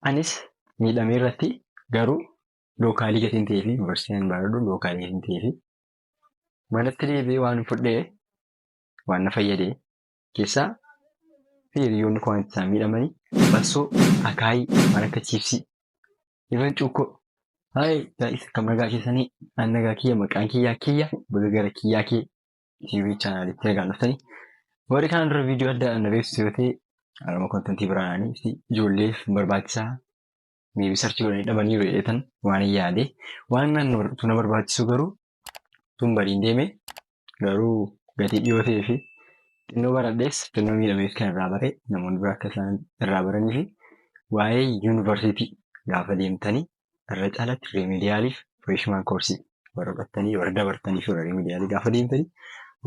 Anis miidhamee irratti garuu localii gatiin ta'ee fi yuunivarsiitiin ani baradhu localii gatiin ta'ee fi manatti deebi'ee waan fudhee waan na fayyade keessaa fi hiriyoonni koo waan isaan miidhamanii bassoo, akaayii, waan akka chiipsii, even cuukkoo. Haay guys, akkam nagaa keessanii? An nagaa kiyya, maqaan kiyyaa kiyya, baga gara kiyyaa kee TV channelitti nagaan dhuftanii. Warri kanaan dura viidiyoo adda na beeksisu yoo ta'e, haruma contentii biraanii fi ijoolleef barbaachisaa maybe search godhanii dhabaniiru jedheetan waan hin yaade. Waan na barbaachisu garuu tun badiin deeme, garuu gatii dhiyoo ta'ee fi xinnoo baradhees xinnoo miidhamees kan irraa bare namoonni biraa akka isaan irraa baranii fi waa'ee yuunivarsiitii gaafa deemtanii irra caalatti remedialiif freshman course warra fudhattanii, warra dabartanii fi warra remedialii gaafa deemtanii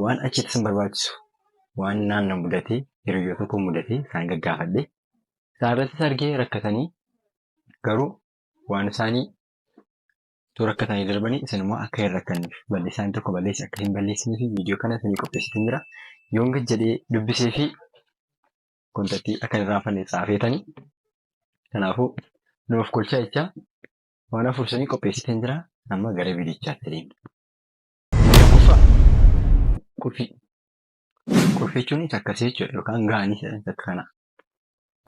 waan achitti isin barbaachisu, waan naannoo mudatee, hiriyoota koo mudatee isaan gaggaafadhe, isaan irrattis argee rakkatanii, garuu waan isaanii utuu rakkatanii darbanii isin immoo akka hin rakkanneef, balleessaan tokko balleesse akka hin balleessinee fi viidiyoo kana isinii qopheessitan jira. Yoon gad jedhee dubbisee fi contentii akka hin irraanfanne xaafeetanii, kanaafuu nuuf kolchaa jecha waan afur isinii qopheessitan jira. Amma gara viidiyichaatti deemna. Tokkoffaa, qulfii. Qulfii jechuun akkasii jechuudha, yookaan gaanii akka kanaa.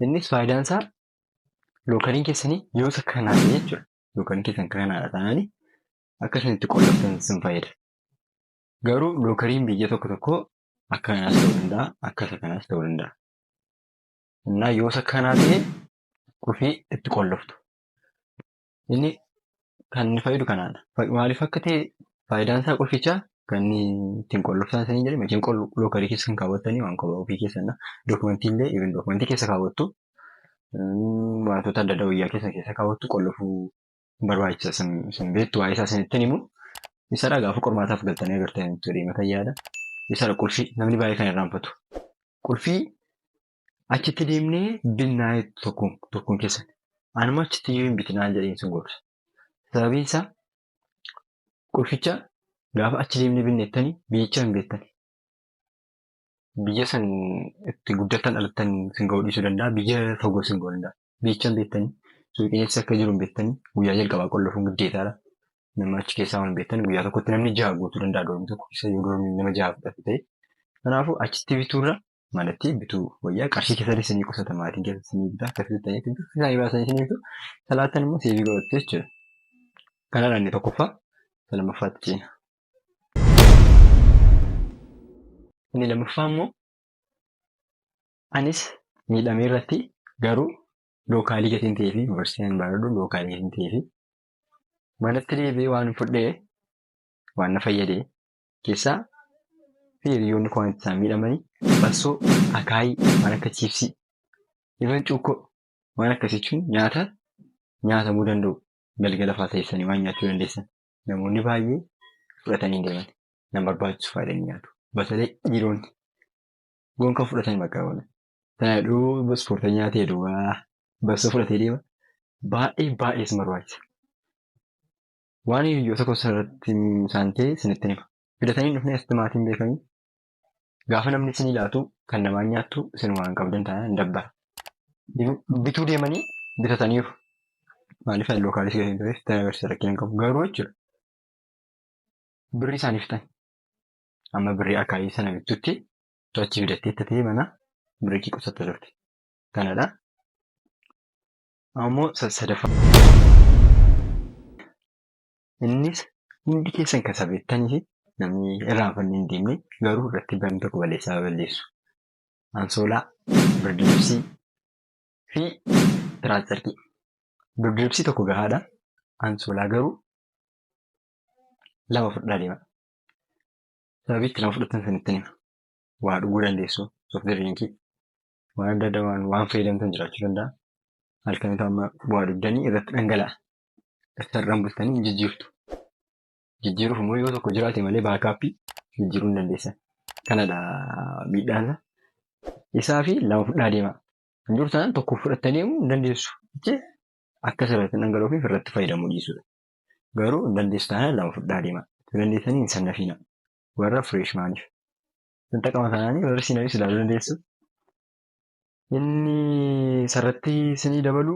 Innis faayidaan isaa lockeriin keessanii yoo isa kanaa ta'e jechuudha. Lockeriin keessan kanaadha taanaan akka isin itti qolloftan isin fayyada. Garuu lockeriin biyya tokko tokko akka kanaas ta'uu danda'a, akka isa kanaas ta'uu danda'a. Innaa yoo isa kanaa ta'e qulfii itti qolloftu. Inni kan inni fayyadu kanaadha. Maaliif akka ta'e faayidaan isaa qulfichaa kan inni ittiin qolloftan isin jedhe, makiin lockerii keessa kan kaawwattanii waan kophaa ofii keessan documentii illee, even documentii keessa kaawwattu, wantoota adda addaa wayyaa keessa keessa kaawwattu qollofuu barbaachisa. Isin beektu, waa'ee isaa isinitti himu. Isadha gaafa qormaataaf galtanii agartanii jedhee mata yaada. Isadha qulfii namni baay'ee kan irraanfatu. Qulfii achitti deemnee binnaa tokkoon tokkoon keessan. Anuma achitti iyyuu hin bitinaan jedheen sun gorsa. Sababiin isaa qulficha gaafa achi deemnee binnettanii biyyicha hin beektani. Biyya san itti guddattan dhalattan sin ga'uu dhiisuu danda'a. Biyya fagoo sin ga'uu danda'a. Biyyicha hin beektanii, suuqiin eessa akka jiru hin beektanii, guyyaa jalqabaa qollofuun giddeetaadha. Nama achi keessaa waan hin beektan guyyaa tokkotti namni 6 guutuu danda'a dormii tokko keessa, yoo dormii nama 6 fudhate ta'e. Kanaafuu achitti bituurra manatti bituu wayyaa. Qarshii keessatti isinii qusata, maatiin keessa isinii bitaa, akkasitti ta'ee bituu isaanii baasanii isinii bitu, salaattan immoo save godhattu jechuudha. Kanadha inni tokkoffaa. Isa lammaffaatti ceena. Inni lammaffaa immoo anis miidhamee irratti garuu localii gatiin ta'ee fi yuunivarsiitiin ani baradhu localii gatiin ta'ee fi manatti deebi'ee waan fudhee waan na fayyade keessaa fi hiriyoonni koo waan isaan miidhamanii bassoo, akaayii, waan akka chiipsii, even cuukkoo, waan akkasii jechuun nyaata nyaatamuu danda'u, galgala fa'aa teessanii waan nyaachuu dandeessan namoonni baay'ee fudhatanii deeman nan barbaachisu faayidanii nyaatu. Basalee dhiironni gonka fudhatanii bakka oolan. Sana dhuu ispoorteenyaa ta'e duwwaa bassoo fudhatee deema. Baay'ee baay'ee isin barbaachisa. Waan hiriyoota koo sirratti isaan ta'e isinitti hima. Fidatanii hin dhufne, asitti maatiin beekanii gaafa namni isinii laatu kan namaan nyaattu isin waan qabdan taanaan hin dabbara. Bituu deemanii bitataniiru. Maaliif ani localii si gatiin tureef tan agarsiisa, rakkina hin qabu. Garuu jechuudha, birrii isaanii fixan. Amma birrii akaayii sana bittutti achi fidattee itti ta'e mana birrii kee qusatta turte. Kanadha. Ammoo sadaffaa. Innis hundi keessan kan sabeettanii fi namni irraanfannee hin deemne, garuu irratti namni tokko balleessaa balleessu. Ansoolaa, birdilibsii fi tiraas carqii. Birdilibsii tokko gahaadha. Ansoolaa garuu lama fudhadhaa deema. Sababii itti lama fudhattan sanitti hima. Waa dhuguu dandeessu, soft drinkii, waan adda addaa waan fayyadamtan jiraachuu danda'a. Halkan amma waa dhugdanii irratti dhangala'a. Sarraan bultanii hin jijjiirtu. Jijjiiruuf immoo yoo tokko jiraate malee backupii jijjiiruu hin dandeessan. Kanadha miidhaan isaa. Isaa fi lama fudhaa deema. Hin jiru taanaan tokko fudhattanii deemuu hin dandeessu. Akka sirratti dhangala'uu fi irratti fayyadamuu dhiisudha. Garuu hin dandeessu taanaan lama fudhaa deema. Dandeessanii hin sannafiina. Warra freshmaniif. Sin xaqama taanaanii warra senioriis ilaaluu dandeessu. Inni sarratti isinii dabalu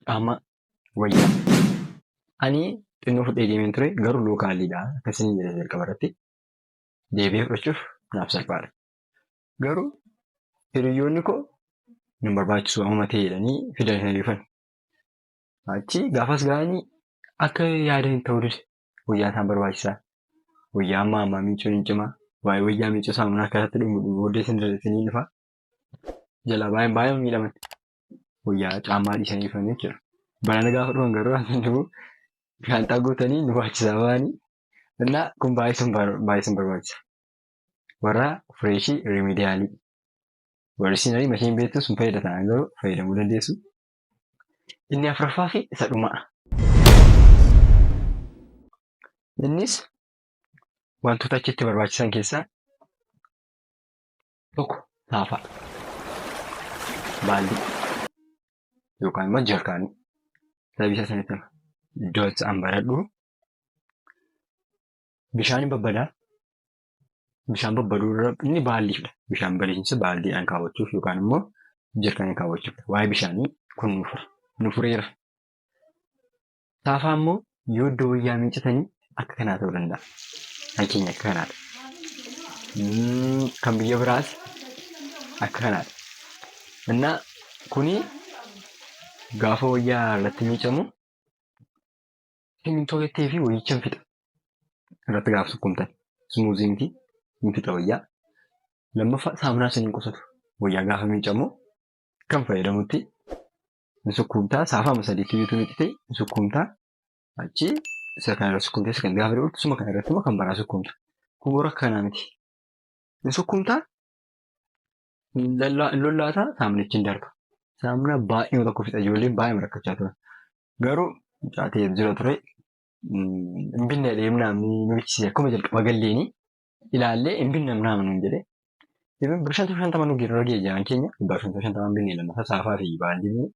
Caammaa wayyaa. Ani xinnoo fudhee deemeen ture garuu localiidha. Akkasiin jedhe jalqaba irratti. Deebi'ee fudhachuuf naaf salphaadha. Garuu hiriyoonni koo nu barbaachisu amma ta'e jedhanii fidanii dhufan. Achi gaafas ga'anii akka yaada hin ta'uu dide. Wayyaa isaan barbaachisaa. Wayyaa ammaa ammaa miicuun hin cimaa. Waa'ee wayyaa miicuu saamunaa akkasitti dhumu booddee isin dhufa. Jalaa baay'ee baay'ee miidhaman. Wayyaa caammaa dhiisanii dhufan jechuudha. Barana gaafa dhufan garuu waan dhufu shaanxaa guutanii nu baachisaa ba'anii. Innaa kun baay'ee sun barbaachisa. Warra freshii remedialii. Warri seniorii masheen beektu sun fayyada ta'an garuu fayyadamuu dandeessu. Inni afuraffaa fi isa dhumaa. Innis wantoota achitti barbaachisan keessaa tokko saafaa, baaldii yookaan immoo jarkaanii. Sababii isaa sanitti hima. Iddoo itti an baradhu bishaan hin babbadaa. Bishaan babbaduu irra inni baaldiidha. Bishaan baliinsa baaldiidhaan kaawwachuuf yookaan immoo jarkaanii kaawwachuuf. Waa'ee bishaanii kun nu fura. Nu fureera. Saafaa immoo yoo iddoo wayyaa miiccatanii akka kanaa ta'uu danda'a. Kan keenya akka kanaadha. Kan biyya biraas akka kanaadha. Innaa kuni gaafa wayyaa irratti miicamu simintoo jettee fi wayyicha hin fixa. Irratti gaafa sukkumtan smoothii miti hin fixa wayyaa. Lammaffaa saamunaa isin hin qusatu. Wayyaa gaafa miicamu kan fayyadamutti hin sukkuumtaa saafama sadiitti iyyuu miicite hin sukkuumtaa achi isa kana irra sukkuumtee isa kan gaafa dhiqattu suma kana irratti immoo kan baraa sukkuumta. Kun garuu akka kanaa miti. Hin sukkuumtaa hin lollaataa saamunichi hin darba. Saamunaa baay'ee tokko fixa ijoolleen baay'ee rakkachaa turan. Garuu mucaa jira ture hin binne deemnaa nu bichisiise akkuma jalqaba galleeni ilaallee hin binne namni nuun jedhee. Birrii shantama shantama nu irra geejjibaan keenya 550 binne lammaffaa saafaa fi baaldii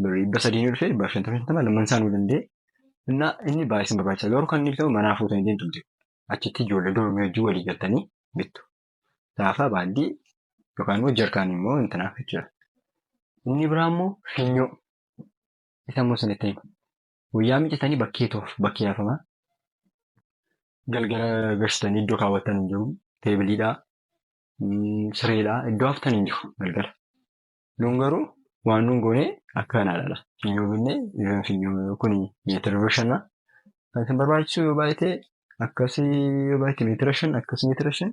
birrii 300 nu dhufe 550 lamman isaa nu danda'e. Innaa inni baay'ee isin barbaachisa garuu kan inni bitamu manaa fuutanii deemtu miti. Achitti ijoollee dormii wajjin walii galtanii bittu. Saafaa baaldii yookaan immoo jarkaan immoo intanaaf jechuudha. Inni biraa immoo finyoo. Isa immoo isinitti hima. Guyyaa miiccatanii bakkee toof bakkee hafamaa. Galgala gashitanii iddoo kaawwattan hin jiru. Teebiliidhaa, sireedhaa iddoo haftan hin jiru galgala. Nuun garuu waan nuun goone akka kanaadha. Finyoo binnee finyoo kun meetira shana. Kan isin barbaachisu yoo baay'ate akkasii yoo baay'ate meetira 5 akkas meetira 5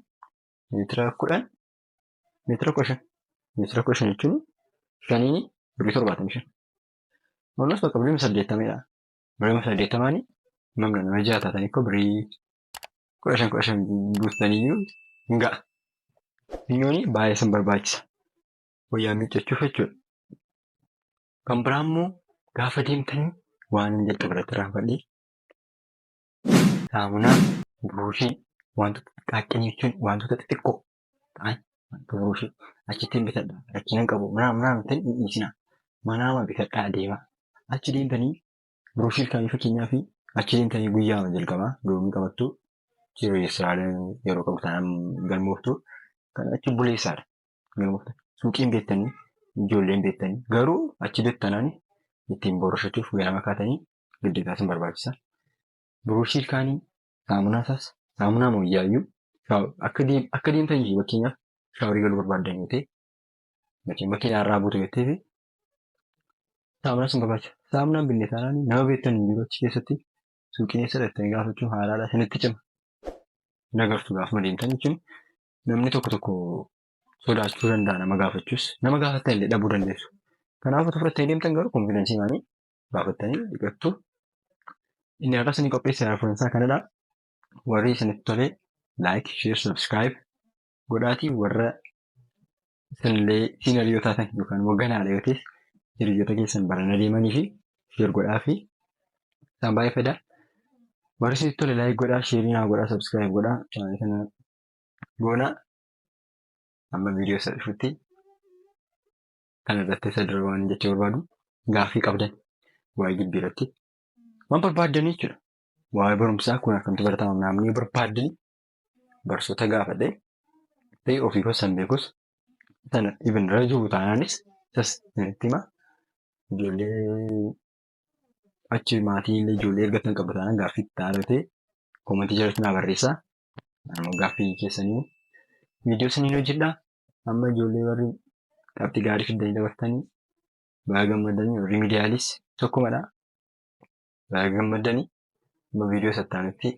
meetira 10 meetira 15 meetira 15 jechuun shaniin birrii 75. Oolmas bakka birrii 80dha. Birrii 80 namni nama jaha taatanii koo birrii 15 15 guuttaniyyuu hin ga'a. Finyoon baay'ee isin barbaachisa. Wayyaa miiccachuuf jechuudha. Kan biraa immoo gaafa deemtanii waan hin jalqaba irratti irraanfadhe saamunaa, buruushii, wantoota xixiqqaaqqanii jechuun wantoota xixiqqoo ta'an buruushii achitti bitadha. Rakkina hin qabu. Manaa manaa bitanii hin dhiisinaa. Manaama bitadhaa deemaa. Achi deemtanii buruushii ilkaanii fakkeenyaa fi achi deemtanii guyyaa jalqabaa dormii qabattu reejistiraaliin yeroo qabu taanaan galmooftu kan achi buleessaadha. Galmooftu. Suuqiin beektanii ijoolleen beektanii garuu achi deettanaan ittiin boroshachuuf ganama kaatanii giddeetaa isin barbaachisa. Buruushii ilkaanii saamunaa isaas saamunaa mooyyaayyuu akka deemtanii fakkeenyaaf showerii galuu barbaaddan yoo ta'e bakkee irraa buutu jettee fi saamunaa isin barbaachisa. Saamunaan binne taanaan nama beektan hin jiru achi keessatti suuqiin eessa jettanii gaafachuun haalaadha isinitti cima. Nagartu gaafuma deemtan jechuun namni tokko tokko sodaachuu danda'a nama gaafachuus nama gaafattan illee dhabuu dandeessu. Kanaaf otoo fudhattanii deemtan garuu confidencii isaanii gaafattanii dhiqattu. Inni har'a isinii qopheesse referenceaa kanadha. Warri isinitti tole like, share, subscribe godhaatii warra isinillee seniorii yoo taatan yookaan immoo ganaadha yoo ta'es hiriyoota keessan barana deemanii fi share godhaa fi isaan baay'ee fayyada. Warri isinitti tole like godhaa, share naa godhaa, subscribe godhaa. Channelii kana goonaa. Amma viidiyoo isa dhufutti kana irratti isa dura waan jechuu barbaadu gaaffii qabdan waa'ee gibbii irratti waan barbaaddanii jechuudha. Waa'ee barumsaa kun akkamtu baratama namni barbaaddanii barsoota gaafadhe ta'e ofii koo san beekus sana even irra jiru taanaanis Isas isinitti hima. Ijoollee achi maatii illee ijoollee ergatan qabu taanaan gaaffii itti ta'aa ta'e comment jalatti naa barreessaa. Ammoo gaaffii keessanii viidiyoo isiniin hojjedha. Amma ijoollee warri qabxii gaarii fiddanii dabartanii baga gammadanii, remedialis tokkumadha. Baga gammadanii, amma viidiyoo isa itti aanutti.